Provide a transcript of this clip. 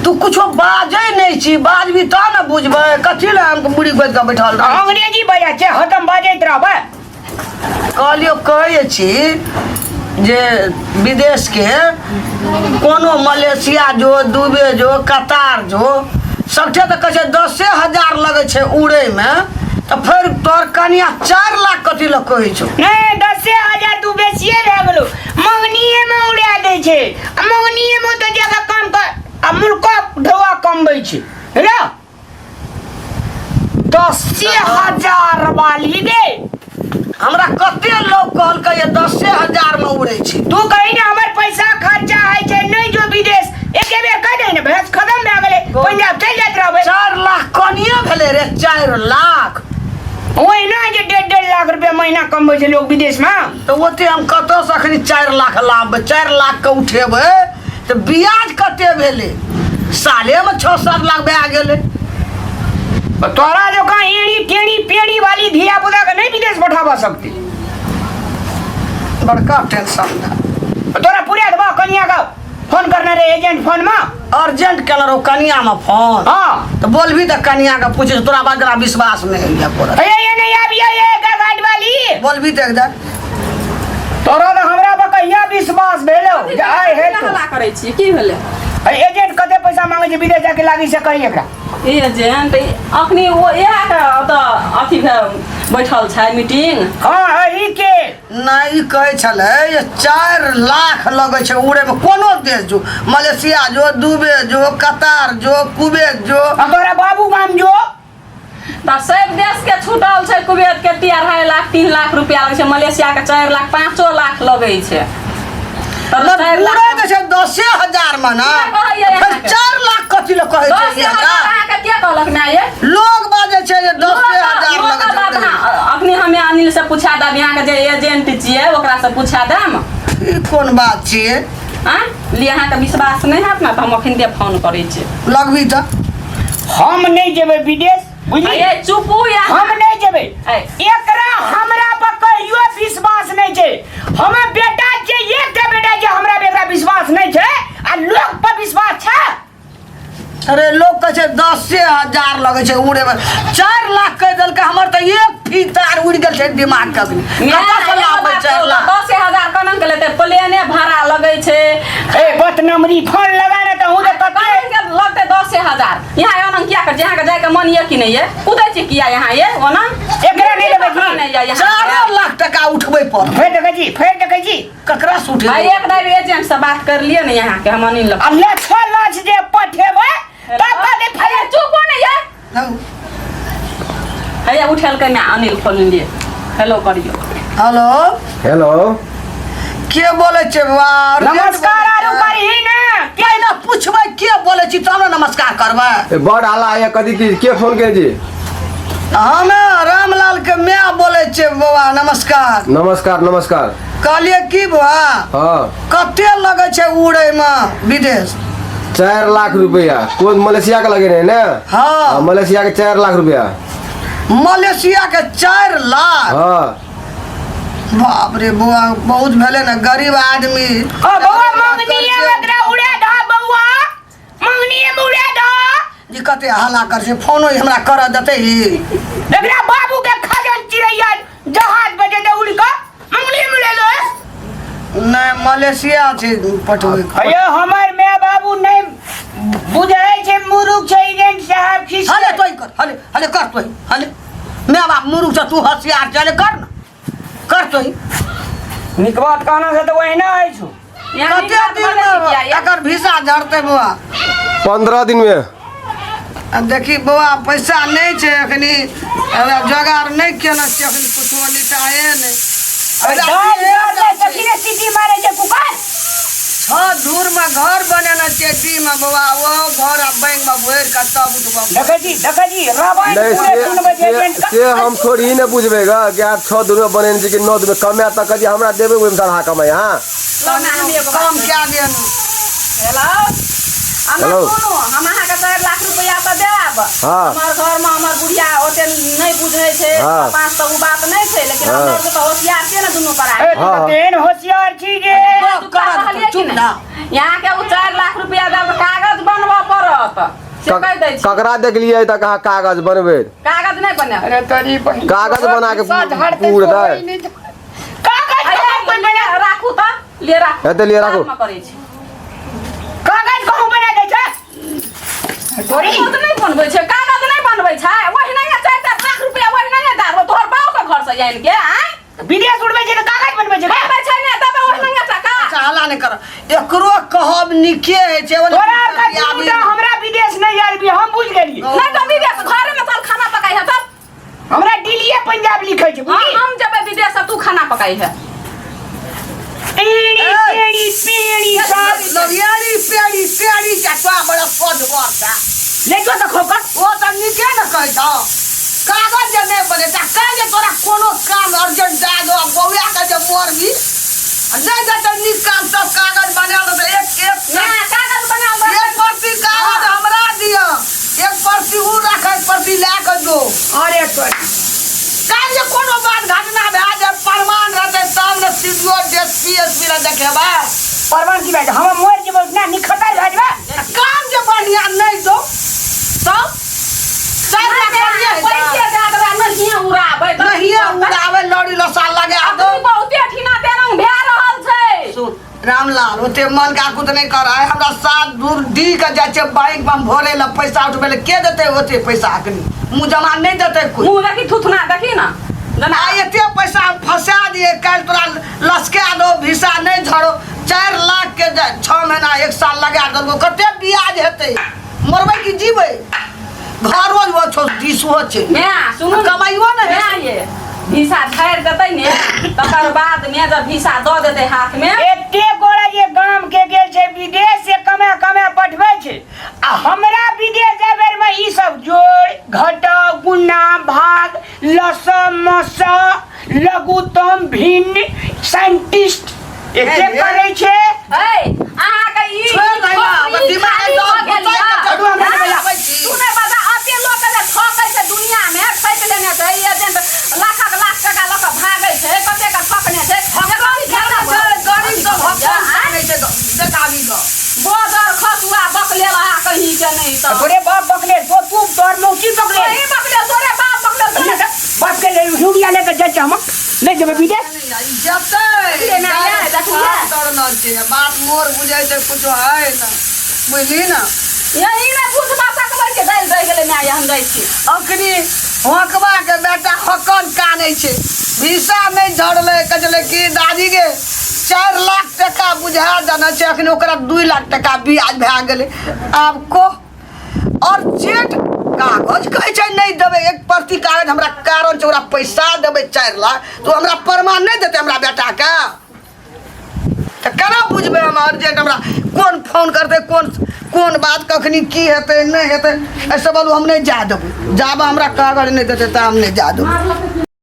तू कुछो बाजै नहि छी, बाजबी तब ने बुझबै। कथी लए हम मुड़ी गोति कऽ बैठल रह? अंग्रेजी बजै छै, हरदम बाजैत रहबै। कहलियौ, कहै छी जे विदेशके कोनो मलेशिया जो, दुबे जो, कतार जो, सबठे तऽ कहै छै 10,000 लगै छै उड़ैमे, तऽ फेर तोहर कनिया 4 लाख कथी लए कहै छौ? नहि, 10,000 तू बेसिए भए गेलो। मगनिएमे उड़ा दै छै आ मगनिएमे ओतऽ जाकऽ काम कर आ मुल्को ढौआ कमबै छै। हेलो, 10,000 वाली गे। हमरा कते लोग कहलकै ये 10,000 मे उड़ै छै। तू कही ने हमर पैसा खर्चा होइ छै, नहि जो विदेश, एके बेर कह दे ने, भैंस खत्म भए गेलै, पंजाब चलि जाइत रहबै। 4 लाख कनिए भेलै रे, 4 लाख। ओहिना जे 1.5-1.5 लाख रुपया महीना कमबै छै लोग विदेशमे। तऽ ओते हम कतऽसँ अखनी 4 लाख लाबबै? 4 लाख के उठेबै तऽ ब्याज कते भेलै? सालेमे 6-7 लाख भए गेलै। तोरा जकाँ एड़ी टेढ़ी पेड़ी वाली धिया पुता के नहीं विदेश पठाबा सकती। बड़का टेंशन भए। तोरा पूरा देबा कनिया का फोन करने रहे एजेंट फोन में। अर्जेंट केने रहो कनिया में फोन? हाँ। तऽ बोलबी तऽ कनिया के पूछे, तोरा बात जरा विश्वास नहीं होइया पड़त। अरे ये नहीं आबी ये गाइड वाली। बोलबी तऽ एकदम। तोरा तऽ हमरा पर कहिया विश्वास भेलो जे आइ हे तू। हल्ला करै छी, की भेलै? अरे एजेंट कते पैसा मांगे छै विदेश जाके लागी से कही एकरा। एजेंट अखनी ओ इएह के ओतऽ अथी बैठल छै मीटिंग। हाँ, एही के। नहि, ई कहै छलै जे 4 लाख लगै छै उड़ैमे, कोनो देश जो, मलेशिया जो, दुबे जो, कतार जो, कुवैत जो। आ तोरा बाबू गाम जो। तऽ सब देश के छूटल छै। कुवैत के 2.5 लाख 3 लाख रुपया लगै छै, मलेशिया के 4 लाख 5 लाख लगै छै। तऽ 4 लाख उड़ै तऽ छै 10,000 मे ने। के कहैया फेर अहाँके? 4 लाख कथी लए कहै छै? दसे ई हजार हमरा? अहाँके के कहलक माय ये? लोग बाजै छै जे 10,000 लोक लगै बात छै। अखनी हमे अनिल से पूछा देब, अहाँके जे एजेंट छियै ओकरा से पूछा देम। ई कोन बात छियै? आँ लिए, अहाँके विश्वास नहि हैत ने तऽ हम अखन फोन करै छी। लगबी तऽ। हम नहि जेबै विदेश, बुझली? ये चुपू या। हम नहि जेबै। ऐ। एकरा हमरा पर कहियो विश्वास नहि छै। हमर बेटा छै, एकटा बेटा छै हमरा पर, एकरा विश्वास नहि छै आ लोक पर विश्वास छै। अरे लोग कहै छै 10,000 लगै छै उड़ेमे, 4 लाख कहि देलकै, हमर तऽ एक फीतार उड़ि गेल छै दिमाग के। कतऽसँ लाबै 4 लाख? 10,000 केना के लेतै? प्लेने भाड़ा लगै छै। ए बदनमरी, फोन लगा ने तऽ हूँ तऽ कते केना के लगतै 10,000? यहाँ ओना किया करै छी? अहाँके जायके मन यऽ कि नहि ये? कुदै छी किया यहाँ ये ओना? एकरा नहि लेबै जी। नहि ये यहाँ। 4 लाख टका उठबै पर। फेर देखै छी, फेर देखै छी। ककरा से उठेबै? आ एक बेर एजेंट से बात कर लिअ ने यहाँ के, हम अनिल आ लछो लछ जे पठेबै तब कहतै अरे फेर। चुप हो ने ये। हैया उठेलकै ने अनिल फोन, लिए, हेलो करियौ। हेलो। हेलो। के बोलै छै बौआ? नमस्कार आरू करही ने। के ने पुछबै के बोलै छी तब ने नमस्कार करबै। ए, बड़ हल्ला है, कथी की के फोन के जी? हमे रामलाल के माय बोलै छियै बौआ, नमस्कार। नमस्कार, नमस्कार। कहलियै की बौआ? हाँ। कते लगै छै उड़ैमे विदेश? 4 लाख रुपया। कोन, मलेशिया के लगे रहे ने? हाँ। हाँ, मलेशिया के 4 लाख रुपया। मलेशिया के 4 लाख? हाँ। बाप रे बौआ, बहुत भेलै ने, गरीब आदमी। ओ बौआ, मंगनीए में एकरा उड़ा दह, बौआ, मंगनीए में उड़ा दह। जी कते हल्ला कर छै, फोनो हमरा करऽ देतै ई? एकरा बाबू के खजन चिड़ैया जहाज पर जेतै उड़ कऽ, मंगनीए में उड़ा दह। नहि, मलेशिया छै पठबै। अयो, हमर माय बाबू नहि बुझै छै, मुरुख छै एजेंट साहब खिस। हले तोय कर, हले हले कर तोय, हले। माय बाप मुरुख छ, तू होशियार छ, हले कर न, कर तोय। निक बात कहना से तऽ ओहिना होइ छौ। यहाँ नीक कते बात दिन बोलै छी किया मे ये? एकर भिसा झड़तै बौआ? 15 दिन में। आ देखी बौआ, पैसा नहि छै अखनी, हमरा जोगाड़ नहि केने छियै अखनी, कुछो निटाए नहि। दाल दाल तखने सीटी मारे छै कुकर। छह धूर में घर बनेने छियै डी में बौआ, ओ घर आ बैंक में भरि कऽ तब उठबऽ। देखै छी, देखै छी, रामायण नहीं पूरे से, सुनबै छै एजेंट से, का। से हम थोड़ी ही ने बुझबै गा कि आप 6 दिन में बनेने छी कि 9 दिन में। कमाए तऽ कथी हमरा देबै ओहिमे चढ़ा कमाइ, हाँ। तहन हम एगो बात काम कए देनु। हेलो, हमरा हेलो। सुनू, हम अहाँके 4 लाख रुपया तऽ देब। हाँ। हमर घरमे हमर बुढ़िया ओते नहि बुझै छै। हाँ। पाँच तऽ ओ बात नहि छै, लेकिन हाँ। हमरा आरके तऽ होशियार छियै ने दुनू परानी। ए, तू हाँ, तऽ हाँ। तेहन होशियार छी जे गप करत कहलियै कि चुप नहि? ना। यहाँके ओ 4 लाख रुपया देब, कागज बनबऽ पड़त। तऽ से कहि दै छी। ककरा देखलियै तक अहाँ कागज बनबैत? कागज नहि बनायब। अरे तोरी बहिन कागज बना के भिसा झाड़तै पूर तो दै। होई नहि। कागज अरे कहाँ कोई बना राखू तऽ ले राखू। हेतै लिए राखू। बादमे करै छी। कागज कहाँ बना दै छै तोरी? कागज नहि बनबै छै, कागज नहि बनबै छै। ओहिना 4-4 लाख रुपया ओहिना दए देबौ तोहर बाप के घर से आनि के आँय। विदेश उड़बै छै तऽ कागज बनबै छै। बनबै छै ने तब ओहिना टका। अच्छा हल्ला नहि कर, एकरो कहब नीके होइ छै। ओना तोरा आर का आबी- दूटा हमरा विदेश नहि आबी, हम बुझि गेलियै। नहि तऽ विदेश घरे में चल खाना पकाइ है तब। हमरा दिल्लीए पंजाब लिखै छै। हाँ, बुझली? हम जेबै विदेश तू खाना पकाइ है। टेढ़ी ए! टेढ़ी पेड़ी सब लगियारी पेड़ी पेड़ी चटवा बड़ा पद बरता। ले जो तऽ खोकर। ओ तऽ नीके ने कहै छौ, कागज जे नहि बने तऽ काल्हि जे तोरा कोनो काम अर्जेंट दए दो, बौआ के जे मरबी आ नहि देतै नीक काम, सब कागज बनायल रहतै एक एक। ना कागज बना एक प्रति कागज हमरा दिअ, एक प्रति उ राख, एक प्रति लए कऽ जो। अरे तोरी काल्हि जे कोनो बात घटना भए जाय, प्रमाण रहतै तब ने C D O D S P S P लए देखेबै। परवान की भए हम मरि जेबै ना निखतर भए जेबै। आ काम जे बढ़िया नहि दो तब 4 लाख बढ़िया हेतै। पैसे दए देबै नहिये उड़ाबै तऽ। नहिये उड़ाबै, लड़ी लसा लगा दो। अखनी बहुते ठिना तेरंग भए रहल छै। सुन रामलाल, ओते मन के आकुत नहि कर। आइ हमरा सात दूर डी के जाइ छै बैंक में भरे लए, पैसा उठबै लए। के देतै ओते पैसा? अखनी मुँह जमा नहि देतै कोइ। मुँह देखी, थुथना देखी ना जेना। आइ एते पैसा हम फंसा दिए, काल्हि तोरा लसका दो, भिसा नहि झड़ो। 4 लाख के 6 महीना एक साल लगा देलको, कते ब्याज हेतै? मरबै कि जीबै? घरो जो छौ दिसो छै। मैं सुनू ने। कमाइयो ने मैं हेतै। ये भिसा झाड़ि देतै ने, तकर बाद में जब भिसा दऽ देतै हाथ में। एते गोरा जे गाम के गेल छै विदेश से कमा कमा पठबै छै आ हमरा विदेश जाय बेर में ई सब जोड़ घटाव गुणा भाग लस मस लघुत्तम भिन्न साइंटिस्ट एते हे। करै छै। ऐ अहाँके ई छोड़ि दही ना, हमर ई दिमाग खाली एकदम भऽ गेल घुसाइ यऽ। के चढ़ू हमरा हाँ? बला। तू नहि बता, अते लोक जे ठकै छै दुनिया में, ठकि लेने छै एजेंट, लाखक लाख टका लऽ कऽ भागै छै, कते के ठकने छै। एगो ई झगड़ा छै, गरीब सब आँय? हक नहि छै देखाबी गऽ। बजर खसुआ बकलेल अहाँ कहीं के नहीं तऽ। तोरे बाप बकले तो तू तोर मौसी बकले। तोही बकलेल, तोरे बाप बकलेल, तोरे बाप के ले हुडिया लेके जाइ छै, हम नहि जेबै विदेश। जतै ना, ये, देखलियै? तरनल छै बात मोर बुझै छै, कुछो है ना, बुझली ना? यही ने बुझबा सकबै के दालि रहि गेलै माय, हम जाइ छी। अखनी हकबा के बेटा हकन कानै छै, भीसा नहि झड़लै। कहै छलै कि दादी गे, 4 लाख टका बुझा देने छै, अखनी ओकरा 2 लाख टका ब्याज भए गेलै। आब कह, अर्जेंट कागज कहै छै नहि देबै, एक प्रति कागज हमरा कारण छै, ओकरा पैसा देबै 4 लाख, तऽ ओ हमरा प्रमाण नहि देतै हमरा बेटाके, तऽ केना बुझबै हम? अर्जेंट हमरा कोन फोन करतै, कोन कोन बात, कखनी की हेतै नहि हेतै? एहिसँ बोलू, हम नहि जा देबै। जाबे हमरा कागज नहि देतै तऽ हम नहि जा देबै।